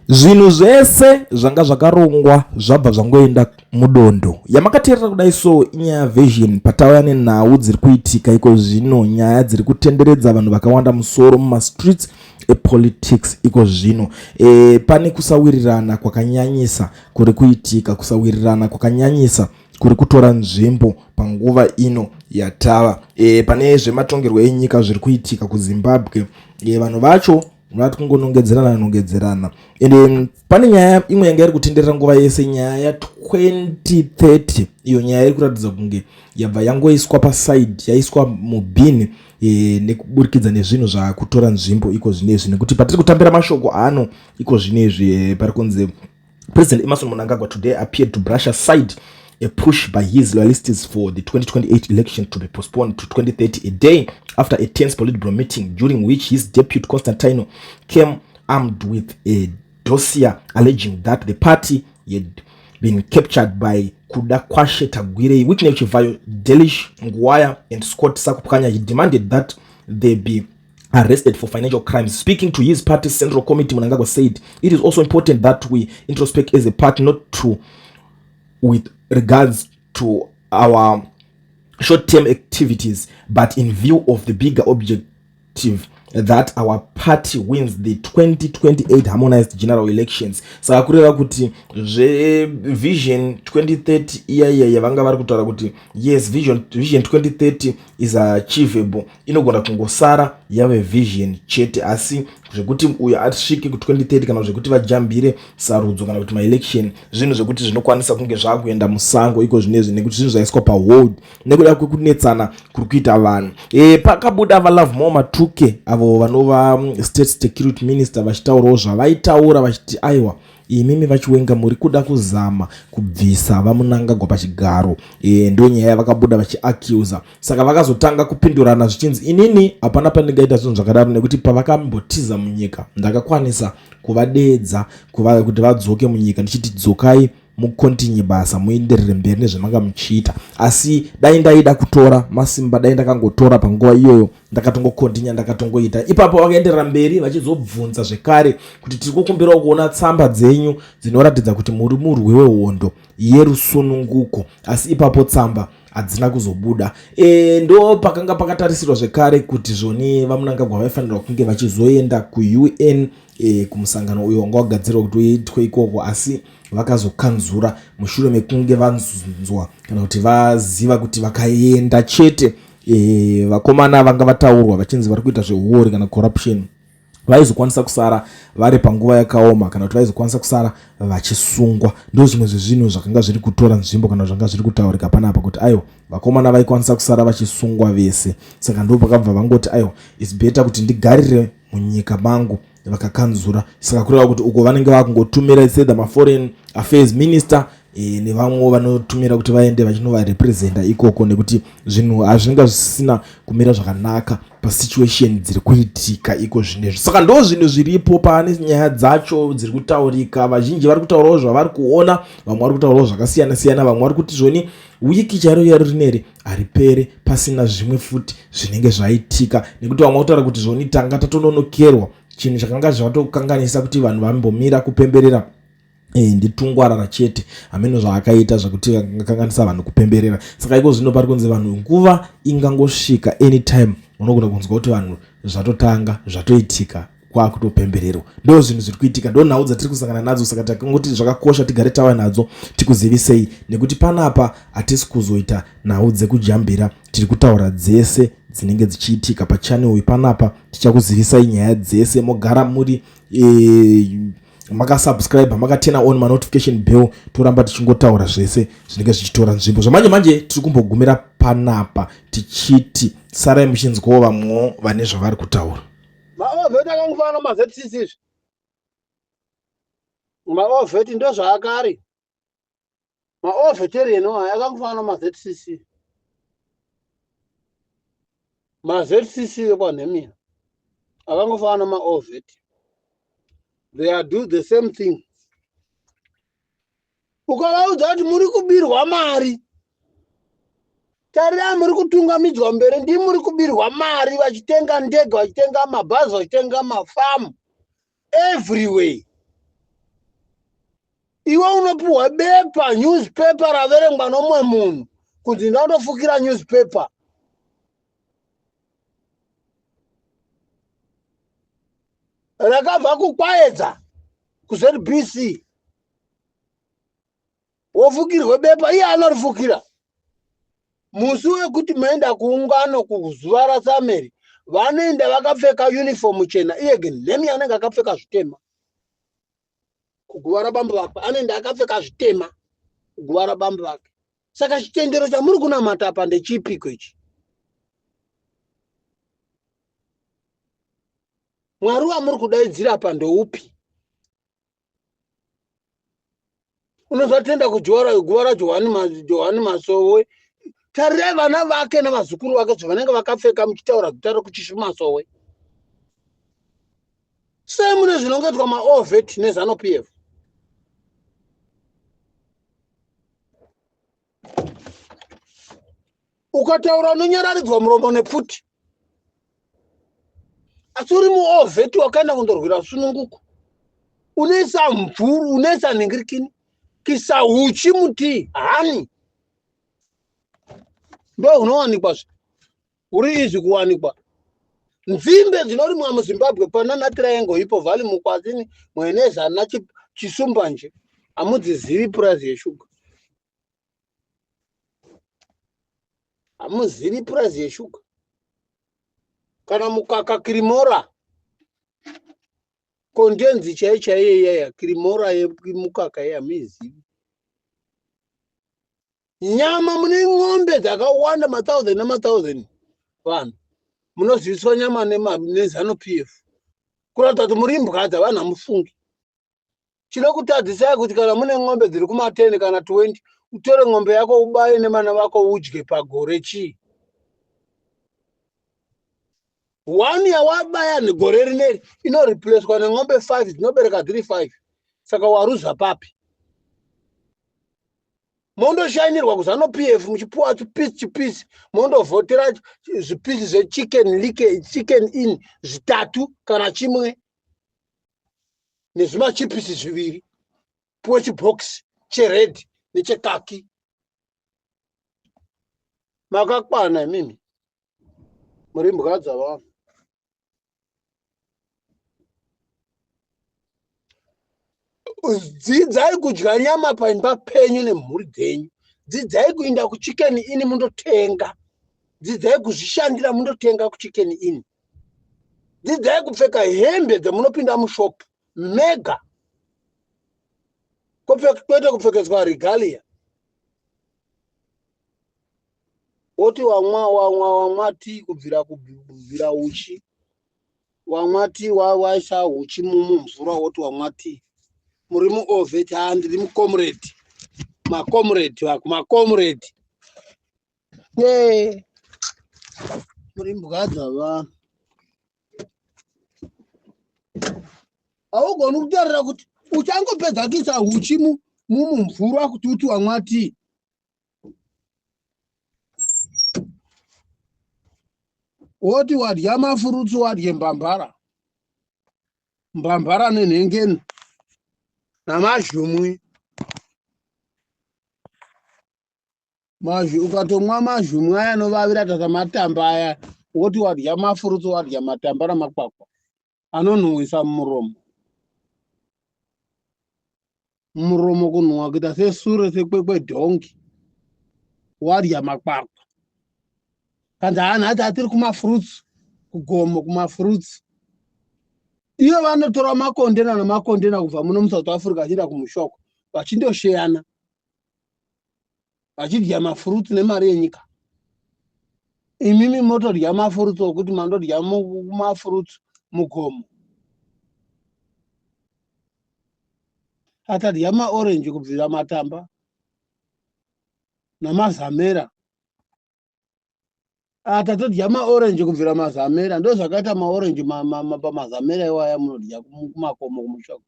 Zvinhu zvese zvanga zvakarongwa zvabva zvangoenda mudondo. Yamakateerera kudai so inyaya version patauya nenhau dziri kuitika iko zvino, nyaya dziri kutenderedza vanhu vakawanda musoro mumastreets epolitics iko zvino. Pane kusawirirana kwakanyanyisa kuri kuitika, kusawirirana kwakanyanyisa kuri kutora nzvimbo panguva ino yatava. Pane zvematongerwo enyika zviri kuitika kuZimbabwe. Vanhu vacho vati kungonongedzerana nongedzerana ende pane nyaya imwe yanga iri kutenderera nguva yese, nyaya ya2030. Iyo nyaya iri kuratidza kunge yabva yangoiswa paside, yaiswa mubhini nekuburikidza nezvinhu zvakutora nzvimbo iko zvinezvi, nekuti patiri kutambira mashoko ano iko zvinezvi, pari kunzi President Emmerson Mnangagwa today appeared to brush aside a push by his loyalists for the 2028 election to be postponed to 2030, a day after a tense Politburo meeting during which his deputy Constantino came armed with a dossier alleging that the party had been captured by Kudakwashe Tagwirei, Wicknell Chivayo, Delish Nguwaya and Scott Sakupwanya. He demanded that they be arrested for financial crimes. Speaking to his party's central committee, Mnangagwa said, "It is also important that we introspect as a party, not to with regards to our short-term activities, but in view of the bigger objective that our party wins the 2028 harmonized general elections." Saka kureva kuti zveVision 2030 iya iya yavanga vari kutaura kuti yes, Vision 2030 is achievable, inogona kungosara yave vision chete, asi zvekuti uyo asvike ku2030 kana zvekuti vajambire sarudzo kana kuti maelection, zvinhu zvekuti zvinokwanisa kunge zvaakuenda musango iko zvinezvi, nekuti zvinhu zvaiswa pahold nekuda kwekunetsana kuri kuita vanhu. Pakabuda vaLovemore Matuke, avo vanova state security minister, vachitaurawo zvavaitaura, vachiti aiwa, imimi vaChiwenga muri kuda kuzama kubvisa vaMnangagwa pachigaro. Ndo nyaya yavakabuda vachiaccusa. Saka vakazotanga kupindurana zvichinzi, "Inini hapana pandingaita zvinhu zvakadaro, nekuti pavakambotiza munyika ndakakwanisa kuvadeedza kuti vadzoke munyika, ndichiti dzokai mucontinue basa, muenderere mberi nezvamanga muchiita. Asi dai ndaida kutora masimba, dai ndakangotora panguva iyoyo, ndakatongocontinue, ndakatongoita ipapo." Vakaenderera mberi vachizobvunza zvekare kuti tiri kukumbirawo kuona tsamba dzenyu dzinoratidza kuti muri murwi wehondo yerusununguko, asi ipapo tsamba hadzina kuzobuda. Ndo pakanga pakatarisirwa zvekare kuti zvoni vaMnangagwa vaifanirwa kunge vachizoenda kuUN, kumusangano uyo wanga wagadzirwa kuti uitwe ikoko, asi vakazokanzura mushure mekunge vanzwa kana kuti vaziva kuti vakaenda chete, vakomana vanga vataurwa vachinzi vari kuita zveuori kana corruption vaizokwanisa kusara vari panguva yakaoma kana kuti vaizokwanisa kusara vachisungwa. Ndo zvimwe zvezvinhu zvakanga zviri kutora nzvimbo kana zvanga zviri kutaurika panapa, kuti aiwa, vakomana vaikwanisa kusara vachisungwa vese. Saka ndo pakabva vangoti aiwa, it's better kuti ndigarire munyika mangu. Vakakanzura. Saka kureva kuti uko vanenge vakungotumira either maforeign affairs minister nevamwe vanotumira kuti vaende vachinovarepresenta ikoko, nekuti zvinhu hazvinga zvisina kumira zvakanaka pasituation dziri kuitika iko zvinezvi. Saka ndo zvinhu zviripo pane nyaya dzacho dziri kutaurika. Vazhinji vari kutaurawo zvavari kuona, vamwe vari kutaurawo zvakasiyana siyana, vamwe vari kuti zvoni wiki chairo chairo rineri haripere pasina zvimwe futi zvinenge zvaitika, nekuti vamwe kutaura kuti zvoni tanga tatononokerwa. Chinhu chakanga zvatokanganisa kuti vanhu vambomira kupemberera nditungwarara chete, hameno zvaakaita zvekuti kanganisa vanhu kupemberera. Saka iko zvino pari kunzi vanhu nguva ingangosvika, anytime unogona kunzwa kuti vanhu zvatotanga zvatoitika, kwakutopembererwa. Ndo zvinhu zviri kuitika, ndo nhau dzatiri kusangana nadzo. Saka takangoti zvakakosha tigare tava nadzo, tikuzivisei, nekuti panapa hatisi kuzoita nhau dzekujambira. Tiri kutaura dzese dzinenge dzichiitika pachannel panapa. Tichakuzivisai nyaya dzese, mogara muri makasubscribe, makaturn on manotification bell. Toramba tichingotaura zvese zvinenge zvichitora nzvimbo. Zvamanje manje tiri kumbogumira panapa, tichiti sarai muchinzwawo vamwewo vane zvavari kutaura. Maor vet akangofanana maZCC izvi. Maor vet ndo zvaakari. Maor veteran aya akangofanana maZCC. MaZCC ekwaNhemia akangofanana maor vet. They are do the same thing. Ukavaudza kuti muri kubirwa mari, tarirai muri kutungamidzwa mberi, ndii muri kubirwa mari, vachitenga ndege, vachitenga mabhazi, vachitenga mafamu everywhere. Iwe unopiwa bepa, newspaper raverengwa nomumwe munhu kunzi ndandofukira newspaper. Rakabva kuKwayedza kuZBC. Wofukirwe bepa, iye anorifukira. Musi wekuti maenda kuungano kuzuva raSameri, vanoenda vakapfeka uniform chena, iye Gnemi anenge akapfeka zvitema. Kuguva rabambo vake anoenda akapfeka zvitema kuguva rabambo vake. Saka chitendero chamuri kunamata apa ndechipiko ichi? Mwari wamuri kudaidzira apa ndoupi? Unozatenda kujuwara guva raJohani Johani Masowe. Tarirai vana vake navazukuru vake zvavanenge vakapfeka muchitaura zita rekuchishu Masowe. Sei mune zvinongoitwa maovet neZanu PF? Ukataura unonyararidzwa muromo nepfuti, asi uri muovheti wakaenda kundorwira sununguko, unoisa mvuru, unoisa nhingirikini, kisa huchi mutii hani, ndo hunowanikwa zve huri izvi kuwanikwa. Nzimbe dzinorimwa muZimbabwe panana Triangle, Hippo Valley, Mukwazini, Mwenezana, Chisumbanje, hamudzizivi purazi yeshuga. Hamuzivi purazi yeshuga kana mukaka kirimora kondenzi chai chaiye iyaya kirimora yemukaka iye hamuizivi. Nyama mune ng'ombe dzakawanda mathousand nemathousand vanhu munoziviswa nyama neZanu PF kuratidza kuti muri imbwa dzavanhu hamufungi. Chinokutadzisai kuti kana mune ng'ombe dziri kuma 10 kana 20 utore ng'ombe yako ubaye nevana vako udye pagore chii? One yawabaya gore rineri inoreplacwa neng'ombe 5 dzinobereka dziri 5, saka waruza papi? Mondoshainirwa kuZanu PF muchipuwa chipisi chipisi, mondovhotera zvipisi zvechicken like chicken in zvitatu kana chimwe nezvimachipisi zviviri, puwe chibhokisi chered nechekaki. Makakwana imimi, muri mbwa dzavanhu. Dzidzai kudya nyama paimba penyu nemhuri dzenyu. Dzidzai kuinda kuchicken ini mundotenga. Dzidzai kuzvishandira mundotenga kuchicken ini. Dzidzai kupfeka hembe dzemunopinda mushop mega, kwete kupfekedzwa regalia. Woti wamwa wamwa wamwa tii kubvira kubvira uchi, wamwa tii, waisa huchi mumvura, woti wamwa tii. Muri muovet? Ha, ndiri mucomrade, macomrade vako macomrade. Muri mbwa dzavanhu. Haugoni kutarira kuti uchangopedza kuisa huchi mumumvura kuti uti wamwa tii. Woti wadya mafurutsu, wadye mbambara mbambara nenhengeni namazhumwi. Mazhu, ukatomwa mazhumwi aya anovavira tata matamba aya, woti wadya mafurutsu, wadya matamba namakwakwa anonhuhwisa mumuromo. Muromo kunhuhwa kuita sesure sekwekwe dhongi. Wadya makwakwa kanzi haana ati atiri kumafruits kugomo kumafruits. Iyo vanotora makondena namakondena kubva muno muSouth Africa achienda kumushoko vachindosheyana vachidya mafruits nemari yenyika. Imimi motodya mafruits okuti mandodya mafruits mugomo. Atadya maorenji kubvira matamba namazamera. Atatodya maorenji kubvira mazamera. Ndozvakaita maorenji pamazamera iwaya munodya kumakomo kumushoko.